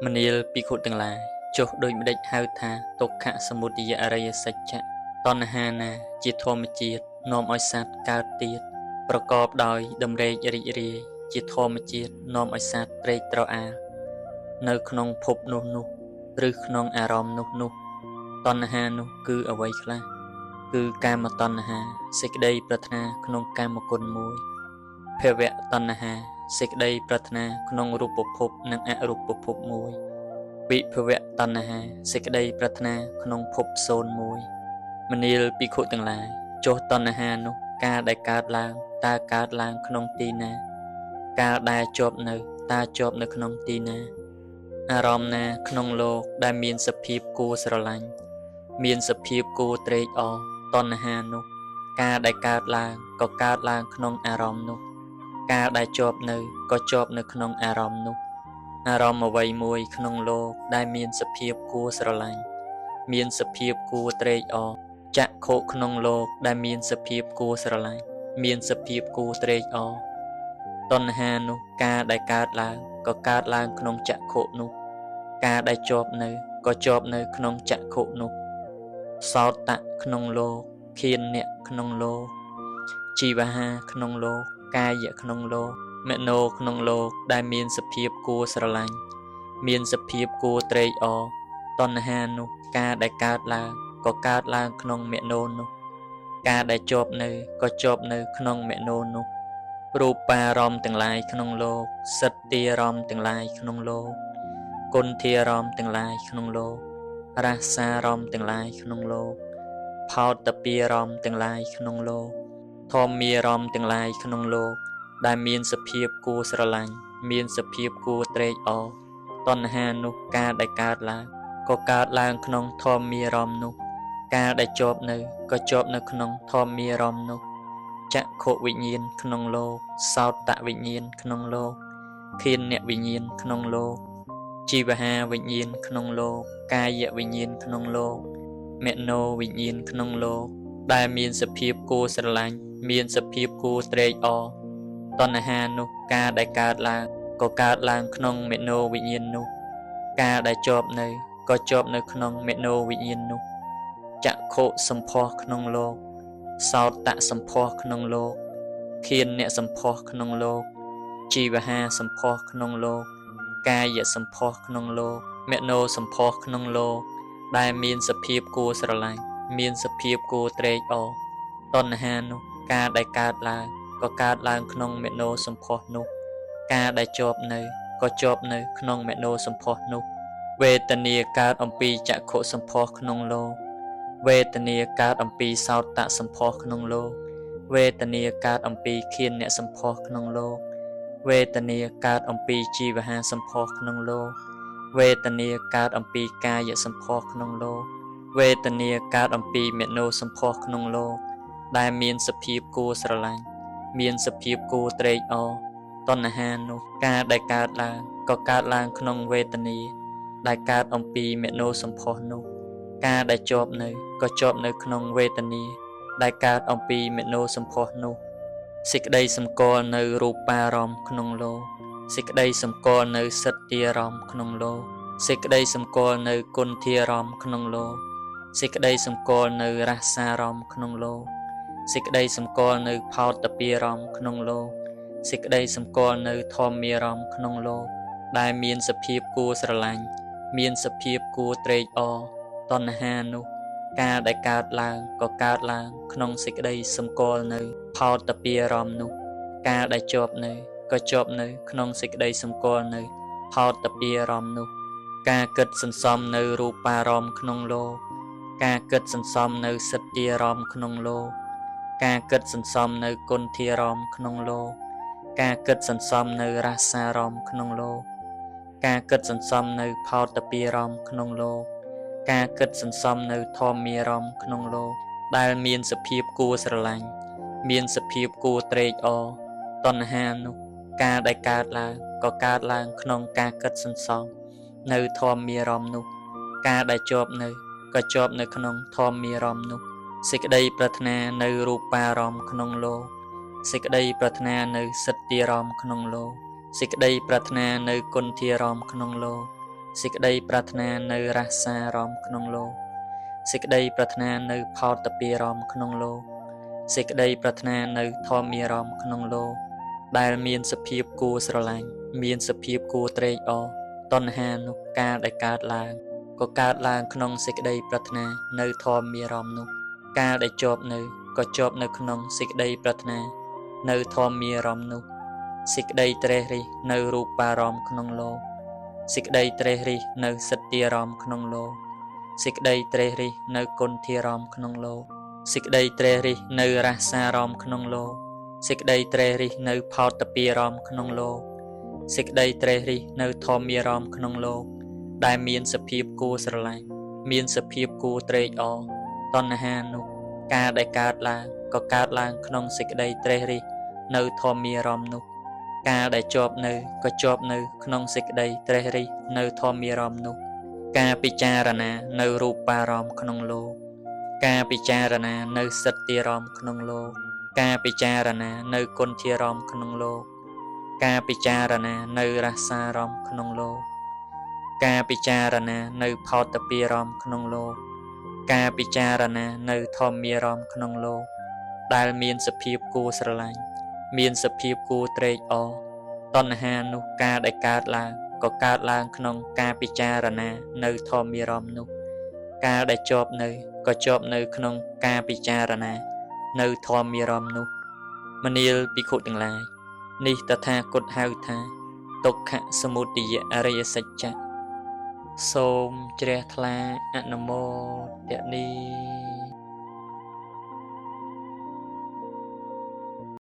មនាលភិក្ខុទាំងឡាយ ចុះដូចម្តេចហៅថា ទុក្ខសមុទយអរិយសច្ចៈ តណ្ហាណាជាធម្មជាតិនាំឲ្យសត្វកើតទៀត ប្រកបដោយតម្រេករីករាយ ជាធម្មជាតិនាំឲ្យសត្វត្រេកត្រអាល នៅក្នុងភពនោះនោះ ឬក្នុងអារម្មណ៍នោះនោះ តណ្ហានោះគឺអ្វីខ្លះ គឺកាមតណ្ហា សេចក្តីប្រាថ្នាក្នុងកាមគុណមួយ ភវតណ្ហា សេចក្តីប្រាថ្នាក្នុងរូបភពនិងអរូបភពមួយ វិភវតណ្ហា សេចក្តីប្រាថ្នាក្នុងភពសូន្យមួយ មនាលភិក្ខុទាំងឡាយ ចុះតណ្ហានោះកាលដែលកើតឡើង តើកើតឡើងក្នុងទីណា កាលដែលជាប់នៅ តើជាប់នៅក្នុងទីណា អារម្មណ៍ណាក្នុងលោកដែលមានសភាពគួរស្រឡាញ់ មានសភាពគួរត្រេកអរ តណ្ហានោះ កាលដែលកើតឡើងក៏កើតឡើងក្នុងអារម្មណ៍នោះ កាលដែលជាប់នៅក៏ជាប់នៅក្នុងអារម្មណ៍នោះ អារម្មណ៍អ្វីមួយក្នុងលោកដែលមានសភាពគួរស្រឡាញ់ មានសភាពគួរត្រេកអរ ចក្ខុក្នុងលោកដែលមានសភាពគួរស្រឡាញ់ មានសភាពគួរត្រេកអរ តណ្ហានោះកាលដែលកើតឡើងក៏កើតឡើងក្នុងចក្ខុនោះ កាលដែលជាប់នៅក៏ជាប់នៅក្នុងចក្ខុនោះ សោតៈក្នុងលោក ឃានៈក្នុងលោក ជីវហាក្នុងលោក កាយៈក្នុងលោក មโนក្នុងលោកដែលមានសភាពគួរស្រឡាញ់ មានសភាពគួរត្រេកអរ តណ្ហានោះកាលដែលកើតឡើងក៏កើតឡើងក្នុងមโนនោះ កាលដែលជាប់នៅក៏ជាប់នៅក្នុងមโนនោះ រូបារម្មណ៍ទាំងឡាយក្នុងលោក សិទ្ធារម្មណ៍ទាំងឡាយក្នុងលោក គុណធារម្មណ៍ទាំងឡាយក្នុងលោក រសារម្មណ៍ទាំងឡាយក្នុងលោក ផោតពារម្មណ៍ទាំងឡាយក្នុងលោក ធម្មារម្មណ៍ទាំងឡាយក្នុងលោក ដែលមានសភាពគួរស្រឡាញ់ មានសភាពគួរត្រេកអរ តណ្ហានោះកាលដែលកើតឡើងក៏កើតឡើងក្នុងធម្មារម្មណ៍នោះ កាលដែលជាប់នៅក៏ជាប់នៅក្នុងធម្មារម្មណ៍នោះ ចក្ខុវិញ្ញាណក្នុងលោក សោតវិញ្ញាណក្នុងលោក ឃានវិញ្ញាណក្នុងលោក ជីវហាវិញ្ញាណក្នុងលោក កាយវិញ្ញាណក្នុងលោក មโนវិញ្ញាណក្នុងលោក ដែលមានសភាពគួរស្រឡាញ់ មានសភាពគួរត្រេកអរ តណ្ហានោះកាលដែលកើតឡើងក៏កើតឡើងក្នុងមโนវិញ្ញាណនោះ កាលដែលជាប់នៅក៏ជាប់នៅក្នុងមโนវិញ្ញាណនោះ ចក្ខុសម្ផស្សក្នុងលោក សោតសម្ផស្សក្នុងលោក ឃានសម្ផស្សក្នុងលោក ជីវហាសម្ផស្សក្នុងលោក កាយសម្ផស្សក្នុងលោក មโนសម្ផស្សក្នុងលោក ដែលមានសភាពគួរស្រឡាញ់ មានសភាពគួរត្រេកអរ តណ្ហានោះកាលដែលកើតឡើងក៏កើតឡើងក្នុងមโนសម្ផស្សនោះ កាលដែលជាប់នៅក៏ជាប់នៅក្នុងមโนសម្ផស្សនោះ វេទនាកើតអំពីចក្ខុសម្ផស្សក្នុងលោក វេទនាកើតអំពីសោតសម្ផស្សក្នុងលោក វេទនាកើតអំពីឃានសម្ផស្សក្នុងលោក វេទនាកើតអំពីជីវហាសម្ផស្សក្នុងលោក វេទនាកើតអំពីកាយសម្ផស្សក្នុងលោក វេទនាកើតអំពីមโนសម្ផស្សក្នុងលោក ដែលមានសភាពគួរស្រឡាញ់ មានសភាពគួរត្រេកអរ តណ្ហានោះកាលដែលកើតឡើងក៏កើតឡើងក្នុងវេទនា ដែលកើតអំពីមโนសម្ផស្សនោះ កាលដែលជាប់នៅក៏ជាប់នៅក្នុងវេទនា ដែលកើតអំពីមโนសម្ផស្សនោះ សេចក្តីសម្គាល់នៅរូបារម្មណ៍ក្នុងលោក សេចក្តីសម្គាល់នៅសិទ្ធារម្មណ៍ក្នុងលោក សេចក្តីសម្គាល់នៅគុណធារម្មណ៍ក្នុងលោក សេចក្តីសម្គាល់នៅរសារម្មណ៍ក្នុងលោក សេចក្តីសម្គាល់នៅផោតពារម្មណ៍ក្នុងលោក សេចក្តីសម្គាល់នៅធម្មារម្មណ៍ក្នុងលោក ដែលមានសភាពគួរស្រឡាញ់ មានសភាពគួរត្រេកអរ តណ្ហានោះ កាលដែលកើតឡើងក៏កើតឡើងក្នុងសេចក្តីសម្គាល់នៅផោតពារម្មណ៍នោះ កាលដែលជាប់នៅក៏ជាប់នៅក្នុងសេចក្តីសម្គាល់នៅផោតពារម្មណ៍នោះ ការគិតសន្សំនៅរូបារម្មណ៍ក្នុងលោក ការគិតសន្សំនៅសិទ្ធារម្មណ៍ក្នុងលោក ការគិតសន្សំនៅគុណធារម្មណ៍ក្នុងលោក ការគិតសន្សំនៅរសារម្មណ៍ក្នុងលោក ការគិតសន្សំនៅផោតពារម្មណ៍ក្នុងលោក ការគិតសន្សំនៅធម្មារម្មណ៍ក្នុងលោក ដែលមានសភាពគួរស្រឡាញ់ មានសភាពគួរត្រេកអរ តណ្ហានោះកាលដែលកើតឡើងក៏កើតឡើងក្នុងការគិតសន្សំនៅធម្មារម្មណ៍នោះ កាលដែលជាប់នៅក៏ជាប់នៅក្នុងធម្មារម្មណ៍នោះ សេចក្តីប្រាថ្នានៅរូបារម្មណ៍ក្នុងលោក សេចក្តីប្រាថ្នានៅសិទ្ធារម្មណ៍ក្នុងលោក សេចក្តីប្រាថ្នានៅគុណធារម្មណ៍ក្នុងលោក សេចក្តីប្រាថ្នានៅរសារម្មណ៍ក្នុងលោក សេចក្តីប្រាថ្នានៅផោតពារម្មណ៍ក្នុងលោក សេចក្តីប្រាថ្នានៅធម្មារម្មណ៍ក្នុងលោក ដែលមានសភាពគួរស្រឡាញ់ មានសភាពគួរត្រេកអរ តណ្ហានោះកាលដែលកើតឡើង ក៏កើតឡើងក្នុងសេចក្តីប្រាថ្នានៅធម្មារម្មណ៍នោះ កាលដែលជាប់នៅក៏ជាប់នៅក្នុងសេចក្តីប្រាថ្នានៅធម្មារម្មណ៍នោះ សេចក្តីត្រេះរិះនៅរូបារម្មណ៍ក្នុងលោក សេចក្តីត្រេះរិះនៅសិទ្ធារម្មណ៍ក្នុងលោក សេចក្តីត្រេះរិះនៅគុណធារម្មណ៍ក្នុងលោក សេចក្តីត្រេះរិះនៅរសារម្មណ៍ក្នុងលោក សេចក្តីត្រេះរិះនៅផោតពារម្មណ៍ក្នុងលោក សេចក្តីត្រេះរិះនៅធម្មារម្មណ៍ក្នុងលោក ដែលមានសភាពគួរស្រឡាញ់ មានសភាពគួរត្រេកអរ តណ្ហានោះកាលដែលកើតឡើងក៏កើតឡើងក្នុងសេចក្តីត្រេះរិះនៅធម្មារម្មណ៍នោះ កាលដែលជាប់នៅក៏ជាប់នៅក្នុងសេចក្តីត្រេះរិះនៅធម្មារម្មណ៍នោះ ការពិចារណានៅរូបារម្មណ៍ក្នុងលោក ការពិចារណានៅសិទ្ធារម្មណ៍ក្នុងលោក ការពិចារណានៅគុណធារម្មណ៍ក្នុងលោក ការពិចារណានៅរសារម្មណ៍ក្នុងលោក ការពិចារណានៅផោតពារម្មណ៍ក្នុងលោក ការពិចារណានៅធម្មារម្មណ៍ក្នុងលោក ដែលមានសភាពគួរស្រឡាញ់ មានសភាពគួរត្រេកអរ តណ្ហានោះកាលដែលកើតឡើងក៏កើតឡើងក្នុងការពិចារណានៅធម្មារម្មណ៍នោះ កាលដែលជាប់នៅក៏ជាប់នៅក្នុងការពិចារណានៅធម្មារម្មណ៍នោះ មនាលភិក្ខុទាំងឡាយ នេះតថាគតហៅថា ទុក្ខសមុទយអរិយសច្ចៈ សូមជ្រះថ្លាអនុមោទនី។